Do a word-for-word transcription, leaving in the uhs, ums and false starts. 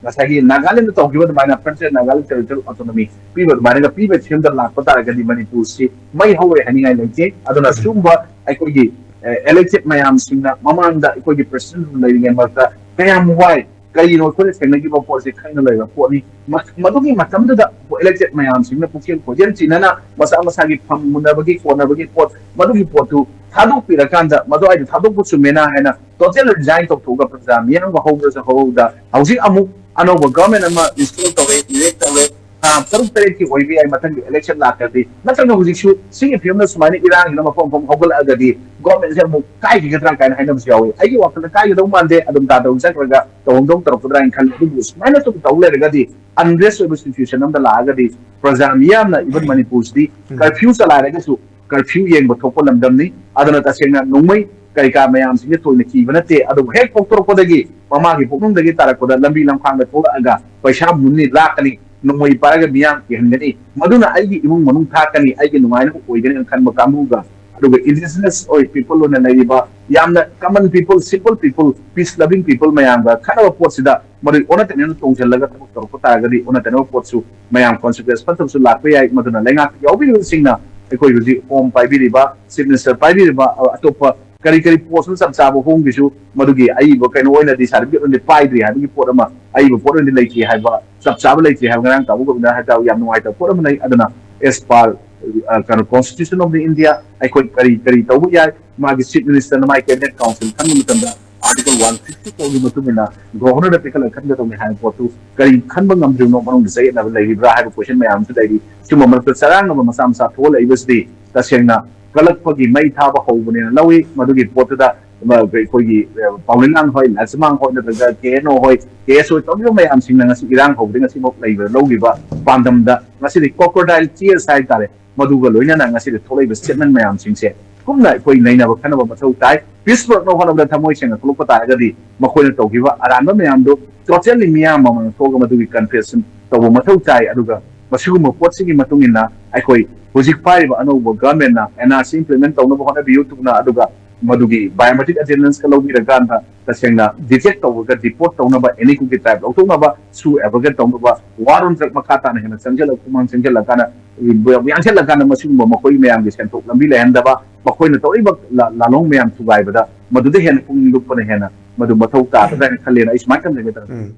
ꯉꯁꯥꯏꯒꯤ ꯅꯥꯒꯥꯂꯦꯟꯗ ꯇꯧꯈꯤꯕ ꯑꯗꯨꯃꯥꯏꯅ Frontier Naga Territorial Autonomy ꯄꯤꯕ ꯑꯗꯨꯃꯥꯏꯅꯒ ꯄꯤꯕ ꯐꯤꯕꯝꯗ ꯂꯥꯛꯄ ꯇꯥꯔꯒꯗꯤ ꯃꯅꯤꯄꯨꯔꯁꯤ ꯃꯩ ꯍꯧꯔꯣꯏ ꯍꯥꯏꯅꯤꯡꯉꯥꯏ ꯂꯩꯇꯦ꯫ ꯑꯗꯨꯅ ꯁꯤꯒꯨꯝꯕ ꯑꯩꯈꯣꯏꯒꯤ elected ꯃꯌꯥꯝꯁꯤꯡꯅ ꯃꯃꯥꯡꯗ ꯑꯩꯈꯣꯏꯒꯤ president ꯂꯩꯔꯤꯉꯩ ꯃꯔꯛꯇ ꯀꯌꯥꯝ ꯋꯥꯏ, ꯀꯔꯤꯅꯣ ꯑꯩꯈꯣꯏꯅ ꯊꯦꯡꯅꯈꯤꯕ ꯄꯣꯠꯁꯦ ꯈꯪꯅ ꯂꯩꯕ ꯄꯣꯠꯅꯤ꯫ ꯃ- ꯃꯗꯨꯒꯤ ꯃꯇꯝꯗꯨꯗ elected ꯃꯌꯥꯝꯁꯤꯡꯅ ꯄꯨꯛꯆꯦꯜ ꯈꯣꯏꯖꯦꯜ ꯆꯤꯟꯅꯅ ꯃꯁꯥ ꯃꯁꯥꯒꯤ ꯐꯝ ꯃꯨꯟꯅꯕꯒꯤ ꯀꯣꯟꯅꯕꯒꯤ ꯄꯣꯠ, ꯃꯗꯨꯒꯤ ꯄꯣꯠꯇꯨ ꯊꯥꯗꯣꯛꯄꯤꯔꯀꯥꯟꯗ ꯃꯗꯨꯋꯥꯏꯗ ꯊꯥꯗꯣꯛꯄ ꯆꯨꯝꯃꯦꯅ ꯍꯥꯏꯅ totally resign ꯇꯧꯊꯣꯛꯑꯒ ꯄ꯭ꯔꯖꯥ ꯃꯤꯌꯥꯝꯒ ꯍꯧꯕ꯭ꯔꯁꯨ ꯍꯧꯍꯧꯗ ꯍꯧꯖꯤꯛ ꯑꯃꯨꯛ ꯑꯅꯧꯕ government ꯑꯃ install ꯇꯧꯔꯦ, elect ꯇꯧꯔꯦ, ꯊꯥ ꯇꯔꯨꯛ ꯇꯔꯦꯠꯀꯤ ꯑꯣꯏꯕ ꯌꯥꯏ ꯃꯊꯪꯒꯤ election ꯂꯥꯛꯈ꯭ꯔꯗꯤ꯫ ꯅꯠꯇ꯭ꯔꯒ ꯍꯧꯖꯤꯛꯁꯨ ꯁꯤꯒꯤ ꯐꯤꯕꯝꯗ ꯁꯨꯃꯥꯏꯅ ꯏꯔꯥꯡꯁꯤꯅ ꯃꯐꯝ ꯃꯐꯝ ꯍꯧꯒꯠꯂꯛꯑꯒꯗꯤ government ꯁꯦ ꯑꯃꯨꯛ ꯀꯥꯏꯈꯤꯒꯗ꯭ꯔꯥ ꯀꯥꯏꯅ ꯍꯥꯏꯅꯕꯁꯨ ꯌꯥꯎꯏ꯫ ꯑꯩꯒꯤ ꯋꯥꯈꯜꯗ ꯀꯥꯏꯒꯗꯧ ꯃꯥꯟꯗꯦ, ꯑꯗꯨꯝ ꯇꯥꯗꯧ ꯆꯠꯈ꯭ꯔꯒ ꯇꯧꯐꯝ ꯊꯣꯛ ꯇꯧꯔꯛꯀꯗ꯭ꯔꯥ ꯍꯥꯏꯅ ꯈꯜꯂꯤ꯫ ꯑꯗꯨꯕꯨ ꯁꯨꯃꯥꯏꯅ ꯁꯨꯝ ꯇꯧ ꯂꯩꯔꯒꯗꯤ unrest ꯑꯣꯏꯕ situation ꯑꯃꯗ ꯂꯥꯛꯑꯒꯗꯤ ꯄ꯭ꯔꯖꯥ ꯃꯤꯌꯥꯝꯅ even ꯃꯅꯤꯄꯨꯔꯁꯤꯗꯤ curfew ꯆꯂꯥꯏꯔꯒꯁꯨ curfew ꯌꯦꯡꯕ ꯊꯣꯛꯄ ꯂꯝꯗꯝꯅꯤ꯫ ꯑꯗꯨꯅ ꯇꯁꯦꯡꯅ ꯅꯣꯡꯃꯩ ꯀꯩꯀꯥ ꯃꯌꯥꯝꯁꯤꯡꯁꯦ ꯊꯣꯏꯅ ꯀꯤꯕ ꯅꯠꯇꯦ꯫ ꯑꯗꯨꯕꯨ ꯍꯦꯛ ꯄꯣꯛꯊꯣꯔꯛꯄꯗꯒꯤ ꯃꯃꯥꯒꯤ ꯄꯨꯛꯅꯨꯡꯗꯒꯤ ꯇꯥꯔꯛꯄꯗ ꯂꯝꯕꯤ ꯂꯝꯈꯥꯡꯗ ꯊꯣꯛꯂꯛꯑꯒ ꯄꯩꯁꯥ ꯃꯨꯟꯅꯤ, ꯂꯥꯛꯀꯅꯤ, ꯅꯣꯡꯃꯩ ꯄꯥꯏꯔꯒ ꯃꯤꯌꯥꯝ ꯀꯤꯍꯟꯒꯅꯤ, ꯃꯗꯨꯅ ꯑꯩꯒꯤ ꯏꯃꯨꯡ ꯃꯅꯨꯡ ꯊꯥꯛꯀꯅꯤ, ꯑꯩꯒꯤ ꯅꯨꯡꯉꯥꯏꯅꯕ ꯑꯣꯏꯒꯅꯤ ꯈꯟꯕ ꯀꯥꯡꯕꯨꯒ, ꯑꯗꯨꯒ indigenous ꯑꯣꯏ people ꯑꯣꯏꯅ ꯂꯩꯔꯤꯕ ꯌꯥꯝꯅ common people, simple people, peace loving people ꯃꯌꯥꯝꯒ ꯈꯠꯅꯕ ꯄꯣꯠꯁꯤꯗ ꯃꯗꯨ ꯑꯣꯟꯅ ꯇꯩꯅꯅ ꯇꯣꯡꯁꯤꯜꯂꯒ ꯊꯕꯛ ꯇꯧꯔꯛꯄ ꯇꯥꯔꯒꯗꯤ ꯑꯣꯟꯅ ꯇꯩꯅꯕ ꯄꯣꯠꯁꯨ ꯃꯌꯥꯝ consequence ꯐꯠꯇꯕꯁꯨ ꯂꯥꯛꯄ ꯌꯥꯏ꯫ ꯃꯗꯨꯅ ꯂꯩꯉꯥꯛꯇ ꯌꯥꯎꯕꯤꯔꯤꯕꯁꯤꯡꯅ ꯑꯩꯈꯣꯏ ꯍꯧꯖꯤꯛ home ꯄꯥꯏꯕꯤꯔꯤꯕ, chief minister ꯄꯥꯏꯕꯤꯔꯤꯕ, ꯑ, ꯑꯇꯣꯞꯄ ꯀꯔꯤ ꯀꯔꯤ post ꯆꯞ ꯆꯥꯕ ꯍꯣꯡꯒꯤꯁꯨ ꯃꯗꯨꯒꯤ ꯑꯏꯕ ꯀꯩꯅꯣ ꯑꯣꯏꯅꯗꯤ certificate ꯑꯣꯏꯅꯗꯤ ꯄꯥꯏꯗ꯭ꯔꯤ ꯍꯥꯏꯕꯒꯤ ꯄꯣꯠ ꯑꯃ, ꯑꯏꯕ ꯄꯣꯠ ꯑꯣꯏꯅꯗꯤ ꯂꯩꯇ꯭ꯔꯤ ꯍꯥꯏꯕ, ꯆꯞ ꯆꯥꯕ ꯂꯩꯇ꯭ꯔꯤ ꯍꯥꯏꯕ ꯉꯔꯥꯡ ꯇꯥꯕ ꯒꯣꯕꯤꯟꯗ ꯍꯥꯏꯇꯥꯕ ꯌꯥꯝ ꯅꯨꯡꯉꯥꯏꯇꯕ ꯄꯣꯠ ꯑꯃ ꯂꯩ꯫ ꯑꯗꯨꯅ as per, ꯑ, ꯀꯩꯅꯣ, Constitution of the India ꯑꯩꯈꯣꯏ ꯀꯔꯤ ꯀꯔꯤ ꯇꯧꯕ ꯌꯥꯏ, ꯃꯥꯒꯤ chief minister ꯅ ꯃꯥꯒꯤ cabinet council ꯈꯟꯕ ꯃꯇꯝꯗ article one fifty four ꯒꯤ ꯃꯇꯨꯡ ꯏꯟꯅ governor ꯗ ꯄꯤꯈꯠꯂꯒ ꯈꯟꯒꯗꯧꯅꯤ ꯍꯥꯏꯕ ꯄꯣꯠꯇꯨ ꯀꯔꯤ ꯈꯟꯕ ꯉꯝꯗ꯭ꯔꯤꯕꯅꯣ, ꯃꯅꯨꯡꯗ ꯆꯌꯦꯠꯅꯕ ꯂꯩꯔꯤꯕ꯭ꯔꯥ ꯍꯥꯏꯕ question ꯃꯌꯥꯝ ꯑꯃꯁꯨ ꯂꯩꯔꯤ꯫ ꯁꯤꯒꯨꯝꯕ ꯃꯔꯛꯇ ꯆꯔꯥꯡꯅꯕ ꯃꯆꯥ ꯃꯆꯥ ꯊꯣꯛꯍꯜꯂꯛꯏꯕꯁꯤꯗꯤ ꯇꯁꯦꯡꯅ ꯀꯜꯂꯛꯄꯒꯤ ꯃꯩ ꯊꯥꯕ ꯍꯧꯕꯅꯦꯅ ꯂꯧꯏ꯫ ꯃꯗꯨꯒꯤ ꯄꯣꯠꯇꯨꯗ ꯑꯃ ꯑꯩꯈꯣꯏꯒꯤ, ꯑ, ꯄꯥꯎꯅꯤꯂꯥꯡ ꯍꯣꯏ, ꯂꯥꯏꯁꯃꯥꯡ ꯍꯣꯏ, ꯅꯠꯇ꯭ꯔꯒ ꯀꯦ ꯑꯦꯟ ꯑꯣ ꯍꯣꯏ, ꯀꯦ ꯑꯦꯁ ꯑꯣꯏ ꯇꯧꯔꯤꯕ ꯃꯌꯥꯝꯁꯤꯡꯅ ꯉꯁꯤ ꯏꯔꯥꯡ ꯍꯧꯕꯗꯒꯤ ꯉꯁꯤꯐꯥꯎ ꯂꯩꯕꯗ ꯂꯧꯈꯤꯕ ꯄꯥꯟꯗꯝꯗ ꯉꯁꯤꯗꯤ crocodile tears ꯍꯥꯏꯇꯥꯔꯦ꯫ ꯃꯗꯨꯒ ꯂꯣꯏꯅꯅ ꯉꯁꯤꯗꯤ ꯊꯣꯛꯂꯛꯏꯕ statement ꯃꯌꯥꯝꯁꯤꯡꯁꯦ ꯀꯨꯞꯅ ꯑꯩꯈꯣꯏ ꯅꯩꯅꯕ ꯈꯟꯅꯕ ꯃꯊꯧ ꯇꯥꯏ꯫ Peace ꯄꯨꯔꯛꯅꯕ ꯍꯣꯠꯅꯕꯗ ꯊꯃꯣꯏ ꯁꯦꯡꯅ ꯊꯣꯛꯂꯛꯄ ꯇꯥꯔꯒꯗꯤ ꯃꯈꯣꯏꯅ ꯇꯧꯈꯤꯕ ꯑꯔꯥꯟꯕ ꯃꯌꯥꯝꯗꯣ totally ꯃꯤꯌꯥꯝ ꯃꯃꯥꯡꯗ ꯊꯣꯛꯑꯒ ꯃꯗꯨꯒꯤ confession ꯇꯧꯕ ꯃꯊꯧ ꯇꯥꯏ꯫ ꯑꯗꯨꯒ ꯃꯁꯤꯒꯨꯝꯕ ꯄꯣꯠꯁꯤꯒꯤ ꯃꯇꯨꯡ ꯏꯟꯅ ꯑꯩꯈꯣꯏ ꯍꯧꯖꯤꯛ ꯄꯥꯏꯔꯤꯕ ꯑꯅꯧꯕ government ꯅ N R C implement ꯇꯧꯅꯕ ꯍꯣꯠꯅꯕꯤꯌꯨ ꯊꯨꯅ, ꯑꯗꯨꯒ ꯃꯗꯨꯒꯤ biometric attendance ꯀ ꯂꯧꯕꯤꯔꯀꯥꯟꯗ ꯇꯁꯦꯡꯅ detect ꯇꯧꯔꯒ deport ꯇꯧꯅꯕ, any ꯀꯨꯀꯤ type ꯂꯧꯊꯣꯛꯅꯕ, ꯁꯨ abrogate ꯇꯧꯅꯕ, war on drug ꯃꯈꯥ ꯇꯥꯅ ꯍꯦꯟꯅ ꯆꯪꯁꯤꯜꯂꯛ ꯈꯨꯃꯥꯡ ꯆꯪꯁꯤꯜꯂꯀꯥꯟꯗ, ꯌꯥꯡꯁꯤꯜꯂꯀꯥꯟꯗ ꯃꯁꯤꯒꯨꯝꯕ ꯃꯈꯣꯏ ꯃꯌꯥꯝꯒꯤ ꯁꯦꯟꯊꯣꯛ ꯂꯝꯕꯤ ꯂꯩꯍꯟꯗꯕ, ꯃꯈꯣꯏꯅ ꯇꯧꯔꯤꯕ ꯂꯥ- ꯂꯥꯂꯣꯡ ꯃꯌꯥꯝ ꯊꯨꯒꯥꯏꯕꯗ ꯃꯗꯨꯗ ꯍꯦꯟꯅ ꯄꯨꯛꯅꯤꯡ ꯂꯨꯞꯄꯅ ꯍꯦꯟꯅ ꯃꯗꯨ ꯃꯊꯧ ꯇꯥꯒꯗ꯭ꯔꯥ ꯍꯥꯏꯅ ꯈꯜꯂꯦꯅ ꯑꯩ ꯁꯨꯃꯥꯏꯅ ꯊꯝꯖꯒꯦ ꯇꯧꯔꯝꯃꯤ꯫ ꯎꯝ꯫